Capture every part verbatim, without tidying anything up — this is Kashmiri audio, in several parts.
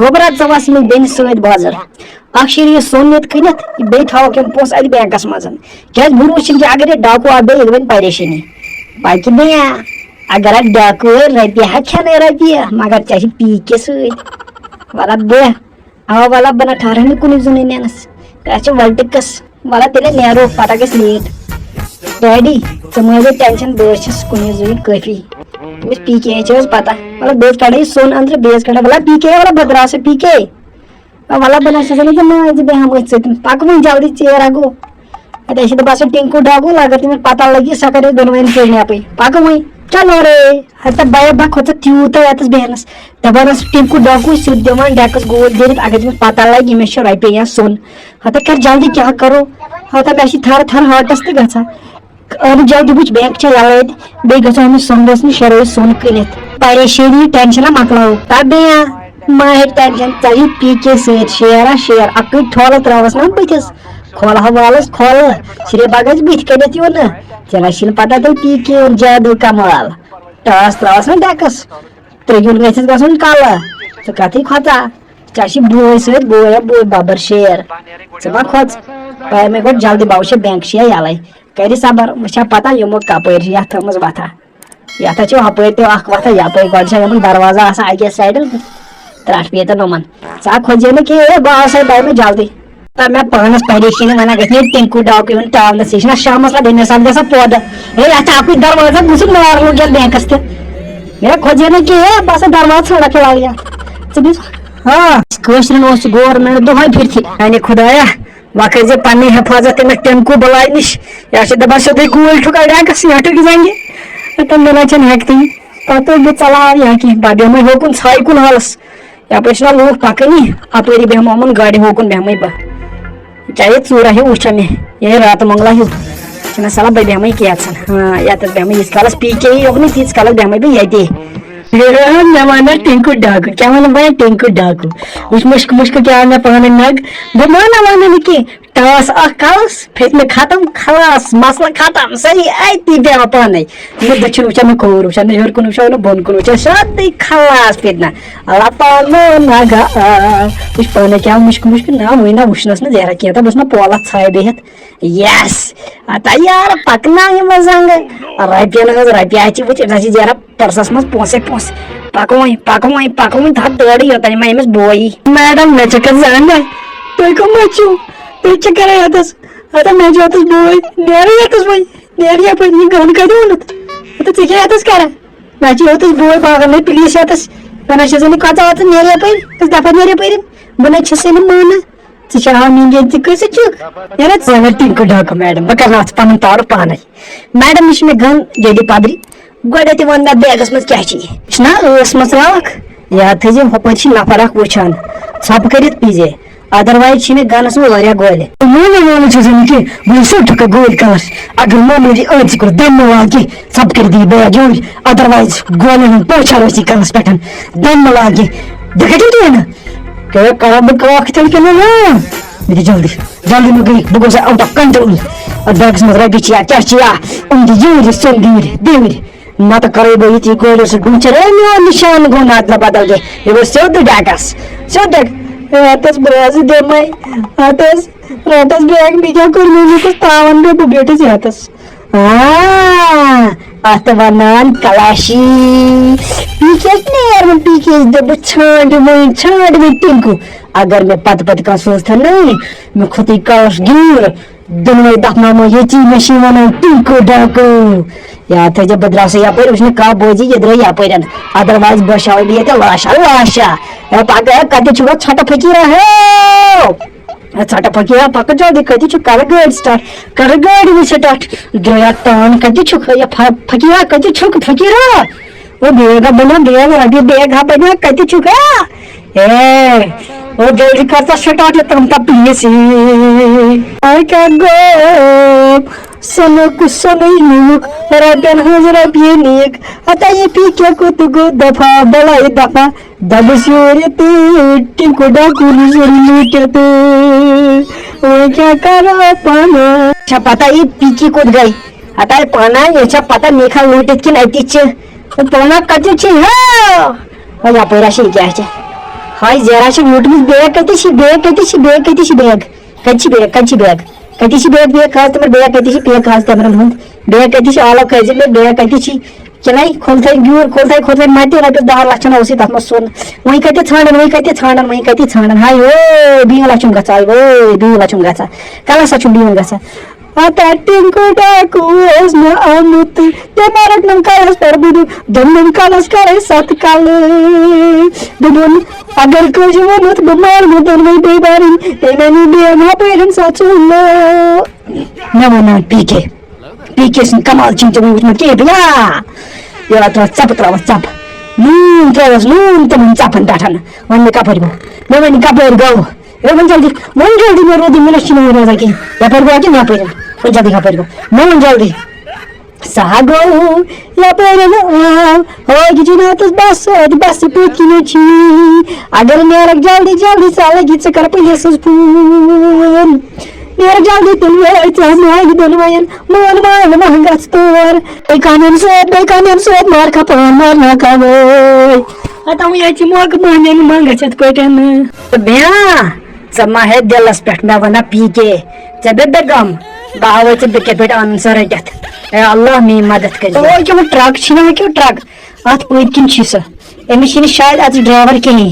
گوٚبرا، ژٕ وَس یِمَن بیٚنہِ سۭتۍ بازر۔ اَکھ شیٖرِ یہِ سۄن ییٚتہِ کٕنِتھ، بیٚیہِ تھاوَکھ یِم پونٛسہٕ اَتہِ بینکَس منٛز۔ کیٛازِ بروسہٕ چھُنہٕ کینٛہہ، اگر یہِ ڈاکوٗ آو بیٚیہِ، ییٚلہِ وۄنۍ پریشٲنی۔ پَکہِ بیٚیہِ۔ اگر اَتھ ڈاکوٗ رۄپیہِ ہا کھٮ۪نَے رۄپیہِ، مگر ژےٚ چھِ پی کے سۭتۍ۔ وَلہٕ بیٚہہ۔ اَوا وَلہٕ بہٕ نہ ٹھہرٕ نہٕ کُنُے زوٚنُے نینَس۔ تَتھ چھِ وَلٹِکَس۔ وَلہٕ تیٚلہِ نیرو، پَتہٕ گژھِ لیٹ۔ ڈیڈی، ژٕ مہٕ ہیٚیہِ ٹٮ۪نشَن، بہٕ حظ چھَس کُنُے زوٚنُے کٲفی۔ أمِس پی کے چھِ حظ پَتہ۔ مطلب، بیٚیہِ حظ کَڑٕ یہِ سۄن أنٛدرٕ، بیٚیہِ حظ کَڑٕ، وَلہٕ پی کے، وَلہٕ بہٕ درٛاو سا پی کے۔ وَلہٕ بہٕ نہ چھَس وَنان کہِ مٲنۍ زِ بیٚہمہٕ أتھۍ سۭتۍ۔ پَکہٕ وۄنۍ جلدی، ژیر ہا گوٚو۔ اَتہِ ٲسِو دَپان سُہ ٹِنکوٗ ڈاکوٗ، اگر تٔمِس پَتہ لَگہِ، سۄ کَرِ أسۍ دۄنوَے کِڈنیپٕے۔ پَکہٕ وۄنۍ۔ چلو رے۔ ہَتہٕ بَیا بَکھ کھوٚت ژٕ تیوٗتاہ یَتَس بیٚہنَس۔ دَپان ٲس ٹِنکوٗ ڈاکوٗ سیوٚد دِوان ڈٮ۪کَس گول دِتھ، اگر تٔمِس پَتہ لَگہِ، أمِس چھِ رۄپیہِ یا سۄن۔ ہَتہٕ کَر جلدی، کیٛاہ کَرو؟ ہَتہٕ مےٚ چھِ تھَرٕ تھَرٕ ہاٹَس تہِ گژھان۔ اَہَن جلدی وٕچھ، بینک چھا یَلَے تہٕ بیٚیہِ گژھو أمِس سۄنٛدَس نِش، شیرو أسۍ سۄن کٕنِتھ۔ پریشٲنی، ٹٮ۪نشَن مۄکلاو۔ تَبیا، مہ ہیٚے ٹٮ۪نشَن، ژَلہِ پی کے سۭتۍ، شیر ہا شیر، اَکٕے ٹھۄلہٕ ترٛاوَس نہ بٕتھِس۔ کھۄلہٕ ہا والَس کھۄلہٕ، صرف اگر ژٕ بٕتھِ کَنٮ۪تھ یِوان نہ، ژےٚ نہ چھِنہٕ پَتہ تیٚلہِ پی کے یُن جادو کمال۔ ٹاس ترٛاوَس نہ ڈٮ۪کَس، ترٛیٚیُن گژھٮ۪س گژھُن کَلہٕ۔ ژٕ کَتھٕے کھۄژا؟ ژےٚ چھِ بوے سۭتۍ، بوے ہا بوے بَبَر شیر۔ ژٕ ما کھۄژ؟ پَے مےٚ گۄڈٕ جلدی، بہٕ وٕچھِ بینک چھِ یا یَلَے۔ کَرِ صبر، وۄنۍ چھا پَتہ یِمو کَپٲرۍ چھِ یَتھ تھٲومٕژ وَتھا۔ یَتھ ہا چھِ ہُپٲرۍ تہِ اَکھ وَتھا، یَپٲرۍ گۄڈٕ چھا یِمَن دروازٕ آسان اَکے سایڈٕ، ترٛٹھ پیٚیہِ تہٕ نوٚمَن۔ ژٕ ہا کھوٚت زِ نہٕ کینٛہہ، ہے، بہٕ آسہٕ ہا بَے مےٚ جلدی۔ تہٕ مےٚ پانَس پریشٲنی وَنان گژھِ ہے ٹِنکوٗ ڈاکوٗ یُن ترٛاونَس، یہِ چھِنہ شامَس لَگان، مےٚ ساتہٕ گژھان پودٕ۔ ہے، اَتھ چھِ اَکُے دروازٕ، بہٕ چھُس نار لوٚگ یَتھ بینکَس تہِ۔ مےٚ کھوٚت زِ نہٕ کینٛہہ، ہے، بہٕ آسہٕ دروازٕ ژھانٛڈان فِلحال یَتھ۔ ژٕ بیٚہہ۔ ہاں، کٲشرٮ۪ن اوس یہِ گورمٮ۪نٛٹ دۄہَے پھِرتھٕے۔ میٛانہِ خۄدایا، وۄنۍ کٔرۍ زِ پننہِ حفاظت تٔمِس ٹِنکو بلاے نِش۔ یا چھِ دپان سیوٚدُے گوٗلۍ ٹھُک اڑیکس، یا ٹھُک زنگہِ۔ تہٕ مےٚ نہ چھَنہٕ ہٮ۪کتھٕے۔ پتہٕ بہٕ ژلاو یا کینٛہہ، پتہٕ بیٚہمَے ہوکُن ژھایہِ کُن حالس۔ یپٲرۍ چھِنہ لوٗکھ پکنٕے، اپٲری بیٚہمہٕ یِمن گاڑِ ہوکُن بیٚہمَے بہٕ۔ چاہے ژوٗرا ہیوٗ وٕچھان مےٚ، یے راتہٕ مۄنگلا ہیوٗ۔ چھِنہ صلاح بہٕ بیٚہمَے کینٛژھن۔ ہاں، یتس بیٚہمَے ییٖتِس کالس پی کے یی یوکُن، تیٖتِس کالس بیٚہمَے بہٕ ییٚتی۔ ہے، مےٚ وَنان ٹِنکو ڈاکو، کیٛاہ وَنہٕ بہٕ ٹِنکو ڈاکو؟ وٕچھ مُشک مُشک کیٛاہ مےٚ پانہٕ نگ، بہٕ مانہٕ وَنہٕ نہٕ کینٛہہ۔ ٹاس اکھ کَلَس، فتنہٕ ختم، خلاص، مسلہٕ ختم، صحیح أتی بیٚہوان پانَے۔ نہ دٔچھُن وٕچھان، نہ کھووُر وٕچھان، نہ ہیوٚر کُن وٕچھان، نہ بۄن کُن وٕچھان، سیوٚدُے خلاص فتنہٕ۔ اللہ پانہٕ نگا آ۔ وٕچھ پانَے کیٛاہ مُشک مُشک، نہ وٕنہِ نہ وٕچھنَس نہٕ زیرہ کینٛہہ، تہٕ بہٕ چھُس نہ پولَس ژھایہِ بِہِتھ۔ یس، ہتا یار، پکناو یِم زنٛگہٕ۔ رۄپیَن ہٕنٛز رۄپیہِ اَتہِ وٕچھ، أمِس آسہِ زیرہ پٔرسَس منٛز پونٛسَے پونٛسہٕ۔ پکوٕنۍ، پکوٕنۍ، پکوٕنۍ، تھَتھ دٲرٕے یوت، یِمَے أمِس بویی۔ میڈم، مےٚ چھےٚ کَتھ زانٛہہ؟ تُہۍ کٕم حظ چھِو؟ تُہۍ کیٛاہ کَران یَتَس؟ ہتا مےٚ چھُ یَتَس بوے، نیرٕ یَتَس وۄنۍ، نیرٕ یَپٲرۍ، یہِ گَن کَتہِ اوٚنُتھ؟ ہتا ژےٚ کیٛاہ یَتَس کَران؟ مےٚ چھُ یَتَس بوے پاگل، مےٚ پلیٖس یَتَس، وَنان چھَس أمِس، کَتھ ژٕ، ژٕ نیرٕ یَپٲرۍ، ژٕ دَپان نیرٕ یَپٲرۍ، بہٕ نَے چھَس نہٕ مانان۔ ژٕ چھِ ہاوان میٛٲنۍ بے عزتی کۭژاہ چھُکھ؟ یارا، ژٕ وَنان ٹِنکہٕ ڈاکہٕ میڈم، بہٕ کَرناو ژٕ پَنُن تارٕ پانَے۔ میڈم، یہِ چھِ مےٚ گَن جدی پَدری۔ گۄڈٕنٮ۪تھٕے وَن مےٚ بیگَس منٛز کیٛاہ چھِ یہِ؟ یہِ چھِنہ ٲس مَژراوَکھ؟ یاد تھٲیزِ، ہُپٲرۍ چھِ نفر اَکھ وٕچھان۔ ژھۄپہٕ کٔرِتھ پیٖزِ۔ Otherwise چھِ مےٚ گَنَس منٛز واریاہ گولہِ۔ وَنان، وَنان چھُس نہٕ کینٛہہ، بہٕ چھُس سیوٚد ٹھُکہٕ گولۍ کَلَس۔ اگر معموٗلی أنٛدۍ کُن دَم مہٕ لاگہِ، ژھۄپہٕ کٔرِتھ دِیہِ بیگ یوٗرۍ۔ Otherwise گولٮ۪ن ہُنٛد پوچھر روزِ کَلَس پٮ۪ٹھ۔ دَم مہٕ لاگہِ۔ دَکہٕ چھُنہٕ تُہۍ وَنان؟ کیٛاہ کَرٕ بہٕ کاکھ تیٚلہِ کِنہٕ نہ؟ مےٚ دِ جلدی، جلدی مہٕ گٔے، بہٕ گوٚژھ out of control۔ اَتھ بیگَس منٛز رۄپیہِ چھِ یا کیٛاہ چھِ یا، یِم دِ یوٗرۍ، سۄن دِ یوٗرۍ، دِ یوٗرۍ۔ نَتہٕ کَرَے بہٕ ییٚتی گولٮ۪و سۭتۍ بُنٛد چھَرٕ۔ اے، میون نِشان گوٚو نَدلہٕ بدل کینٛہہ، یہِ گوٚو سیوٚد ڈٮ۪کَس، سیوٚد ڈٮ۪ک۔ اے، ہَتَس بہٕ حظ دِمَے، ہَتَس، رَٹَس بیگ، مےٚ کیٛاہ کوٚر، مےٚ کُس تاوَن پیوٚو، بہٕ بیٖٹھٕس یَتَس۔ آ، اَتھ وَنان کلاشی۔ پی کے یَس نیرُن، پی کے یَس دوٚپُس، "ژھانٛڈ وۄنۍ، ژھانٛڈ وۄنۍ ٹِنکوٗ۔ اگر مےٚ پتہٕ پتہٕ کانٛہہ سوٗز تھا نٔے، مےٚ کھوٚتُے کلَس گیٖر، دۄنوَے دَفناومو ییٚتی، مےٚ چھِ وَنان ٹِنکوٗ ڈاکوٗ۔" یاد تھٲیزِ، بہٕ درٛاوسَے یَپٲرۍ، وٕچھ نہٕ کانٛہہ بوزِ، یہِ درٛاے یَپٲرۍ۔ Otherwise بہٕ شاوَے بہٕ ییٚتہِ لاشا، لاشا۔ اے پَگہٕ کَتہِ چھُ وۄنۍ ژھۄٹہٕ فقیٖرا ہیو؟ اے ژھۄٹہٕ فقیٖرا، پَکہٕ جلدی، کَتہِ چھُ؟ کَرٕ گٲڑۍ start، کَرٕ گٲڑۍ وۄنۍ start۔ درٛایا تان، کَتہِ چھُکھ؟ یہِ فَ-، فقیٖرا، کَتہِ چھُکھ فقیٖرا؟ او بیگ ہا بَنیو، بیگ ہا، بیگ ہا بَنیو، کَتہِ چھُکھ؟ اے، اے، او جلدی کَر ژٕ start، یہِ تام تا پیٖس۔ اے کیٛاہ گوٚو؟ سۄنُک سۄنُے نیوٗکھ، رۄپیَن ہٕنٛز رۄپیہِ نِکھ۔ ہتا یہِ پی کے کوٚت گوٚو دفعہ، بَلاے دفعہ۔ دَبُس یورٕ تہٕ ٹِنکوٗ ڈاکوٗ نِش یورٕ لوٗٹِتھ۔ وۄنۍ کیٛاہ کَرٕ پانہٕ؟ چھا پَتہ یہِ پِکی کوٚت گٔے؟ ہتا یہِ پانہٕ، یہِ چھا پَتہ میٖکھا لوٗٹِتھ کِنہٕ أتی چھِ؟ وۄنۍ پانہٕ کَتہِ چھِ؟ ہا! وۄنۍ یَپٲرۍ آسہِ یہِ کیٛاہ چھِ؟ آے زیرا چھِ ووٚٹمُت، بیگ کَتہِ چھِ، بیگ کَتہِ چھِ، بیگ کَتہِ چھِ، بیگ کَتہِ چھِ، بیگ کَتہِ چھِ، بیگ کَتہِ چھِ، بیگ کَتہِ چھِ، پیک کاز تِمَن، بیگ کَتہِ چھِ، پیک کاز تِمَن ہُنٛد، بیگ کَتہِ چھِ، آلو کھٲلۍ زِ مےٚ، بیگ کَتہِ چھِ؟ کِنَے کھولتھَے گیوٗر، کھولتھَے، کھولتھَے مَتہِ رۄپیَس دَہَن لَچھَن اوسُے تَتھ منٛز سۄن۔ وۄنۍ کَتہِ ژھانٛڈَن، وۄنۍ کَتہِ ژھانٛڈَن، وۄنۍ کَتہِ ژھانٛڈَن؟ ہاے او، بیٖنگ لَچھُم گژھان، او، بیٖنگ لَچھُم گژھان۔ کَلَس ہا چھُم بیٖنگ گژھان۔ ہتا ٹِنکو ڈاکو اوس نہٕ آمُت، تٔمۍ رَٹنَم کَلَس پٮ۪ٹھ بُدُن، دوٚپنَم کَلَس کَرَے سَتھ کَلہٕ۔ دوٚپُن، اگر کٲنٛسہِ ووٚنُتھ، بہٕ مارمو دۄنوَے بٲے بارٕنۍ، تٔمۍ اَنہِ بیگ ہَپٲرٮ۪ن سۄ ژوٗلہٕ۔ مےٚ ووٚن، نہ، پی کے، پی کے سٕنٛدۍ کمال چھِنہٕ ژےٚ وٕنہِ وٕچھمٕتۍ کِہیٖنۍ، بیا۔ یہِ ترٛاو ژَپہٕ، ترٛاوَس ژَپہٕ۔ نوٗن ترٛاوَس، نوٗن تِمَن ژَپَن پٮ۪ٹھ۔ وۄنۍ مےٚ کَپٲرۍ گوٚو؟ مےٚ وَنہِ کَپٲرۍ گوٚو؟ ہے، وۄنۍ جلدی، وۄنۍ جلدی، مےٚ روٗدُے، مےٚ چھُنہٕ وۄنۍ روزان کِہیٖنۍ۔ یَپٲرۍ گوٚو کِنہٕ یَپٲرۍ؟ وۄنۍ جلدی کَپٲرۍ گوٚو؟ مےٚ وَن جلدی۔ سا گوٚو یَپٲرۍ آو، ہٲگۍ جِناتَس بَس سۭتۍ، بَسہٕ پٔتۍ کِنۍ چھِی۔ اگر نیرَکھ جلدی جلدی، سا لَگی ژٕ کَر پُلیٖسَس فون۔ نیرَکھ جلدی، تیٚلہِ وٲتۍ ژٕ ماگہِ دۄنوَیَن، مان مان ما گژھ تور۔ بیٚیہِ کامٮ۪ن سۭتۍ، بیٚیہِ کامٮ۪ن سۭتۍ مار کھا پان، مار نہ کھا وٲے۔ ہتا وۄنۍ اَتہِ چھِ موقعہٕ مٔہنِوٮ۪ن منٛگَس یِتھ پٲٹھۍ۔ تہٕ بیٛاہ، ژٕ ما ہے دِلَس پٮ۪ٹھ، مےٚ وَنا پی کے، ژےٚ بے بے غم، بہٕ ہاوَے ژےٚ بہٕ کِتھ پٲٹھۍ اَنہٕ سۄ رٔٹِتھ۔ اے اللہ، میٛٲنۍ مدد کٔرۍزِ۔ او، یہِ کیٛاہ وۄنۍ ٹرٛک چھِنہ، وۄنۍ کیٛاہ ٹرٛک؟ اَتھ پٔتۍ کِنۍ چھِ سۄ، أمِس چھِنہٕ شاید اَتھ ڈرٛایوَر کِہیٖنۍ،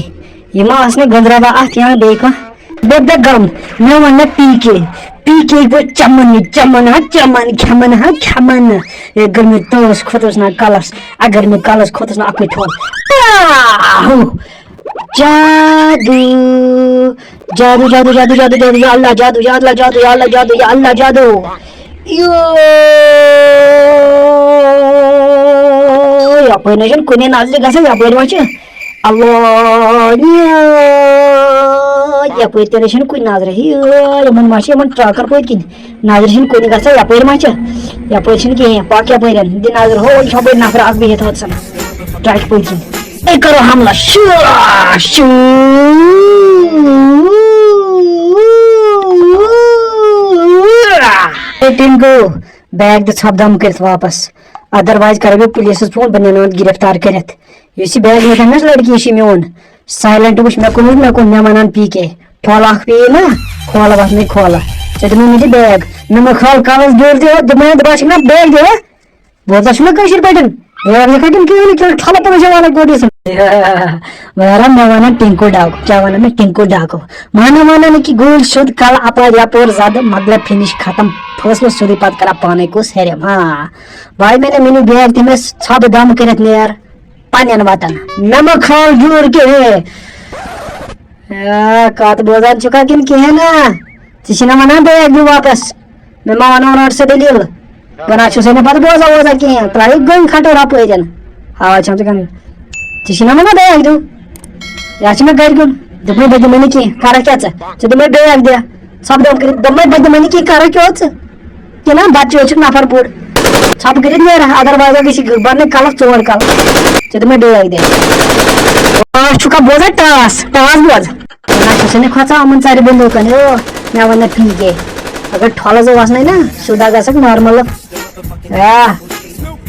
یہِ ما آسنَے گٔنٛزراوان اَتھ یا بیٚیہِ کانٛہہ۔ بے بے غم، مےٚ وَن نہ پی کے، پی کے گوٚو چَمَن یہِ، چَمَن ہا چَمَن، کھٮ۪مَن ہا کھٮ۪مَن۔ ہے گٔر مےٚ تٲس کھوٚتُس نہ کَلَس، اگر مےٚ کَلَس کھوٚتُس نہ اَکُے ٹھوٚل۔ آہو! جادو، جادو، جادو، جادو، جادو، جادو، یا اللہ جادو، یا اللہ جادو، یا اللہ جادو، یا اللہ جادو۔ یو، یَپٲرۍ نہ چھَنہٕ کُنی نظرِ گژھان، یَپٲرۍ ما چھِ؟ اللہ، یَپٲرۍ تہِ نہ چھَنہٕ کُنہِ نظرِ۔ یو، یِمَن ما چھِ، یِمَن ٹرٛکَن پٔتۍ کِنۍ نظرِ چھِنہٕ کُنہِ گژھان، یَپٲرۍ ما چھِ؟ یَپٲرۍ چھِنہٕ کِہیٖنۍ، پَکھ یَپٲرۍ، دِ نظر، ہو، یہِ چھُ ہُپٲرۍ نفر اَکھ بِہِتھ ہوٚتَسَن ٹرٛکہِ پٔتۍ کِنۍ۔ أسۍ کرو حملہ۔ شا، شو۔ اے ٹِنکو، بیگ دِ ژھۄپہٕ دم کٔرِتھ واپس۔ Otherwise کرٕ بہٕ پُلیٖسَس فون، بہٕ نِنہٕ اَتھ گِرفتار کٔرِتھ۔ یُس یہِ بیگ نِتھ أمِس لڑکی، یہِ چھِ میون۔ Silent وٕچھ مےٚ کُن، وٕچھ مےٚ کُن، مےٚ وَنان پی کے۔ ٹھۄلہٕ اَکھ پیٚیہِ نا، کھولہٕ وَتھ مےٚ کھولہٕ۔ ژےٚ دِمے مےٚ تہِ بیگ۔ مےٚ مہ کھال کَلَس گیُر تہِ، دوٚپمَے، دَپان چھِکھ نا بیگ دِ۔ بوزان چھُ نہ کٲشِر پٲٹھۍ؟ غٲر لیکھا کِنہٕ کِہیٖنۍ نہٕ، کیٛاہ ٹھۄلہٕ پَلو چھِ والان گۄڈٕ یہِ ژھٕن۔ وَرَم مےٚ وَنان ٹِنکو ڈاکو، کیٛاہ وَنان مےٚ ٹِنکو ڈاکو؟ مانہٕ وَنان نہٕ کہِ گوٗلۍ سیوٚد کَلہٕ اَپارِ یَپور زَدٕ مۄکلہِ finish ختم، فٲصلہٕ سیوٚدُے پَتہٕ کَران پانَے کُس ہیٚرِم۔ ہاں، بھاے میں نے mini bag تٔمِس ژھۄپہٕ دَم کٔرِتھ نیر پَنٕنٮ۪ن وَتَن۔ مےٚ مہ کھال گیوٗر کہِ ہے۔ آ، کَتھ بوزان چھُکھا کِنہٕ کِہیٖنۍ نہ؟ ژٕ چھِ نہ وَنان بیگ دِیِو واپس۔ مےٚ ما وَنو رَٹ سا دٔلیٖل۔ بہٕ نہ چھُسے نہٕ پَتہٕ بوزان ووزان کِہیٖنۍ۔ ترٛایہِ گٔنۍ کھَٹو رَپٲرٮ۪ن۔ آواز چھَم ژٕ کَران۔ ژٕ چھِ نہ وَنان بیگ دِیِو۔ یا چھِ مےٚ گَرِ کیُن۔ دوٚپمَے بہٕ دِمَے نہٕ کینٛہہ۔ کَرَکھ کیٛاہ ژٕ؟ ژٕ دوٚپمَے بیگ دِ۔ ژھۄپہٕ دَم کٔرِتھ دوٚپمَے بہٕ دِمَے نہٕ کینٛہہ۔ کَرَکھ کیٛاہ ژٕ؟ کِنہٕ بَچہٕ چھُکھ نفر بوٚڑ؟ ژھۄپہٕ کٔرِتھ نیرٕ، otherwise گژھِ بَرنٕے کَلَس ژور کَلہٕ۔ ژےٚ دوٚپمَے بیگ دِ۔ آ، چھُکھا بوزان ٹاس؟ ٹاس بوز۔ نہ چھُ سُہ نہٕ کھۄژان یِمَن ژَرِ بندوٗقَن۔ او، مےٚ وَن نہ پی کے۔ اگر ٹھۄلہٕ زٕ وَسنَے نہ، سیوٚد آ گژھکھ normal۔ آ،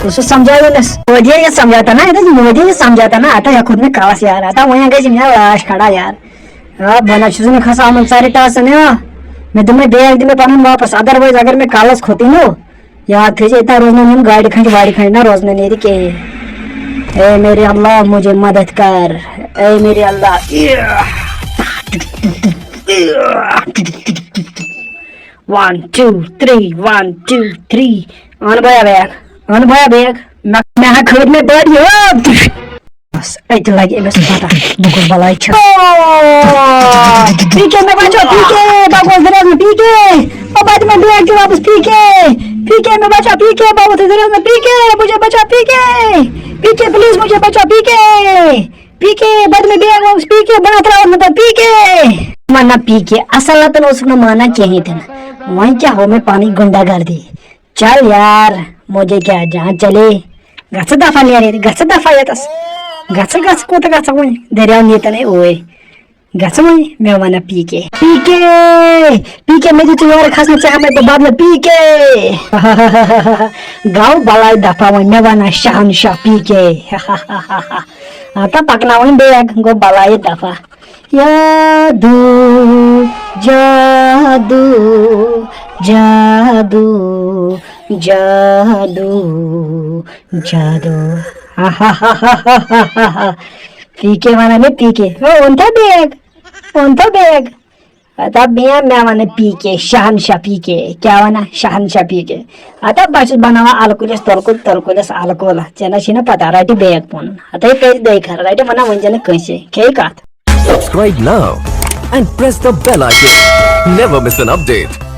کُس سُہ سمجھاوِ نَس؟ مودی یہِ سمجھاتا نا، ییٚتٮ۪تھ مودی یہِ سمجھاتا نا، اَتھ ہا کھوٚت مےٚ کَلَس یار، اَتھ ہا وۄنۍ گژھِ مےٚ لاش کھڑا یار۔ آ، بہٕ نہ چھُس نہٕ کھسان یِمَن ژَرِ ٹاسَن، آ۔ مےٚ دوٚپمَے بیگ دِ مےٚ پَنُن واپَس، otherwise اگر مےٚ کَلَس کھوٚتُے نو، یاد تھٲیزِ، ییٚتہِ نہ روزنَے یِم گاڑِ کھنٛجہِ واڑِ کھنٛجہِ نہ روزنَے نہٕ ییٚتہِ کِہیٖنۍ۔ اے میرے اللہ، مجھے مدد کر۔ اے میرے اللہ۔ One, two, three, one, two, three. اَن بیا بیگ، اَن بیا بیگ۔ مےٚ، مےٚ ہا کھٲج مےٚ بٔڑ یہِ۔ بس، اَتہِ لَگہِ أمِس پَتہ، بہٕ کُس بَلاے چھُس۔ پی کے مےٚ بچاو، پی کے، بہٕ گوس دٔریاوَس منٛز، پی کے۔ او، بہٕ دِ مےٚ بیگ تہِ واپس، پی کے۔ پی کے مےٚ بچاو، پی کے، بہٕ ووتھُس دٔریاوَس منٛز، پی کے، مجھے بچاو، P K. P K, please مجھے بچاو، پی کے۔ پی کے، بہٕ دِ مےٚ بیگ واپس، پی کے، بہٕ نہ ترٛاوَتھ نہٕ پَتہٕ، پی کے۔ وَنان پی کے، اَصٕل نَتہٕ اوسُکھ نہٕ مانان کِہیٖنۍ تہِ نہٕ۔ وۄنۍ کیٛاہ ہو مےٚ پَنٕنۍ غُنڈا گردی۔ چل یار، مجھے کیا جہاں چلے۔ گژھ دفعہ نیرِ ییٚتہِ، گژھ دفعہ ییٚتس۔ گژھ، گژھ، کوٚت گژھ وۄنۍ؟ دٔریاو نیٖتن ہے اوے۔ گژھ وۄنۍ، مےٚ ونہ پی کے۔ پی کے، پی کے، مےٚ دِتھ یورٕ کھسنہٕ، ژےٚ ہا مےٚ بہٕ بدلہٕ پی کے۔ گوٚو بلاے دفعہ وۄنۍ، مےٚ ونہ شہنشاہ پی کے۔ ہتا پکناوٕنۍ بیگ، گوٚو بلاے دفعہ۔ جادو، جادو، جادو، جادو، جادو۔ پی کے ونان مےٚ پی کے۔ او، اوٚن تھا بیگ؟ اوٚن تھا بیگ؟ ہتا بیا مےٚ ونہٕ پی کے، شہنشاہ پی کے۔ کیٛاہ ونان شہنشاہ پی کے؟ ہتا بہٕ چھُس بناوان الہٕ کُلِس تُلہٕ کُل، تُلہٕ کُلِس الہٕ کُل۔ ژےٚ نہ چھُے نہ پتہ، رٹہِ بیگ پنُن۔ ہتے کٔرۍ دٔے خرٕچ، رٹہِ ونان، ؤنۍ زِ نہٕ کٲنٛسے، کھیٚیہِ کتھ۔ Subscribe now and press the bell icon. Never miss an update.